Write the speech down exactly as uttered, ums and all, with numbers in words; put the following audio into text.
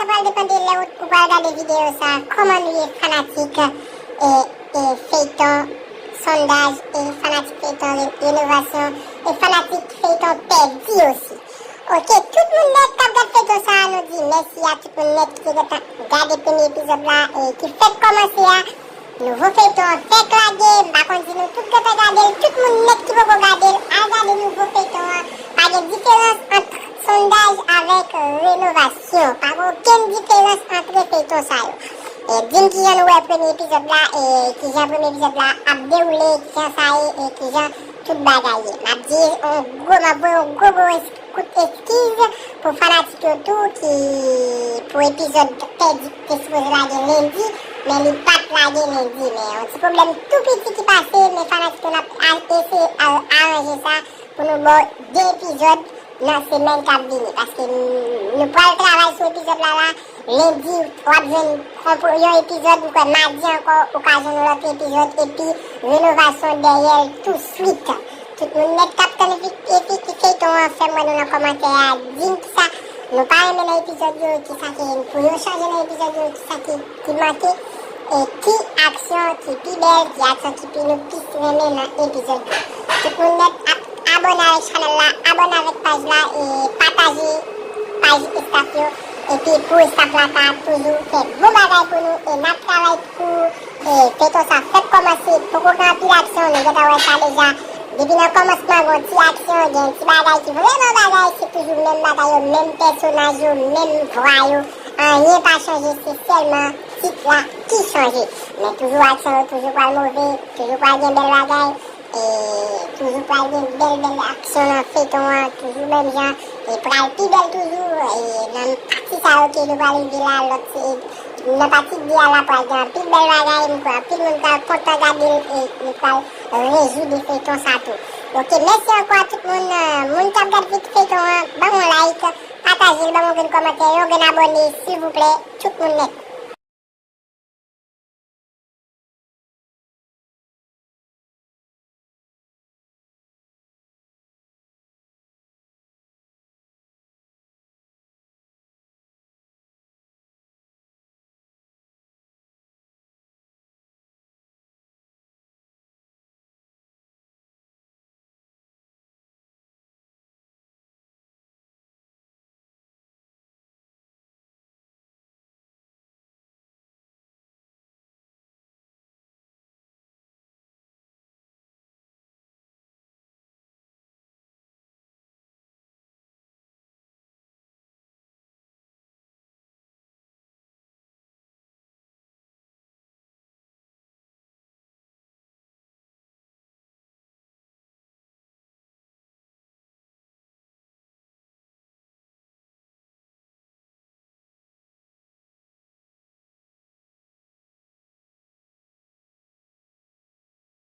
Sa pral depann de lè ou, ou pral gade videyo sa, kòman nou ye fanatik e, e feyton Sondaj e fanatik feyton re- Renovasyon e fanatik feyton Pèdi osi. Oke, tout moun nèt k ap gad feyton sa, nou di mèsi a tout moun nèt ki te gentan gade premye epizòd la e ki fèk kòmanse a. Nouvo feyton an fèk lage, m pa konn si nou tout gentan gade l, tout moun nèt ki poko gade l, al gade nouvo feyton an. Pa gen diferans ant Sondaj avèk Renovasyon. Pa gen okenn diferans ant feyton sa yo. E di m kijan nou wè premye epizòd la, e kijan premye epizòd la ap dewoule, kijan sa ye, e kijan tout bagay ye. M ap di yon gwo, m ap voye yon gwo, gwo es- kout eskiz pou fanatik yo tou ki pou epizòd Pèdi ki te sipoze lage lendi, men li pa t lage lendi. Men yon ti pwoblèm tou piti ki pase, men fanatik yo n ap al eseye al aranje sa pou nou ba w de epizòd nan semèn k ap vini. Paske n- nou pral travay sou epizòd la la, lendi w ap jwenn yon epizòd, m kwè madi ankò ou ka jwenn yon lòt epizòd, epi Renovasyon dèyè l tou swit. Tout moun nèt k ap tann epi feyton an, fè m wè nou nan kòmantè a, di m kisa nou pa renmen nan epizòd yo, kisa ki pou yo chanje nan epizòd yo, kisa ki, ki manke, e ki aksyon ki pi bèl, ki aksyon ki pi nou plis renmen nan epizòd yo. Tout moun nèt ap abòne avèk chanèl la, abòne avèk paj la e pataje paj estaf yo. Epi pou estaf la ka toujou fè bon bagay pou nou e n ap travay pou e feyton sa fèk kòmanse, poko gen anpil aksyon, nou gentan wè sa deja. Depi nan kòmansman gen yon ti aksyon, gen yon ti bagay ki vrèman bagay, se toujou menm bagay yo, menm pèsonaj yo, menm vwa yo. Anyen pa chanje, se sèlman tit la ki chanje. Men toujou aksyon yo toujou pral move, toujou pral gen bèl bagay. E toujou pral gen bèl bèl aksyon nan feyton an, toujou menm jan, e pral pi bèl toujou, e nan pati sa yo ke nou pral rive la, lòt se, nan pati de a la pral gen anpil bèl bagay, m kwè anpil moun pral kontan gade l, e li pral rejwi de feyton sa tou. Donk, mèsi ankò a tout moun, moun k ap gad vit feyton an, ban m yon like, pataje l, ban m yon grenn kòmantè, yon grenn abòne, silvouplè, tout moun nèt.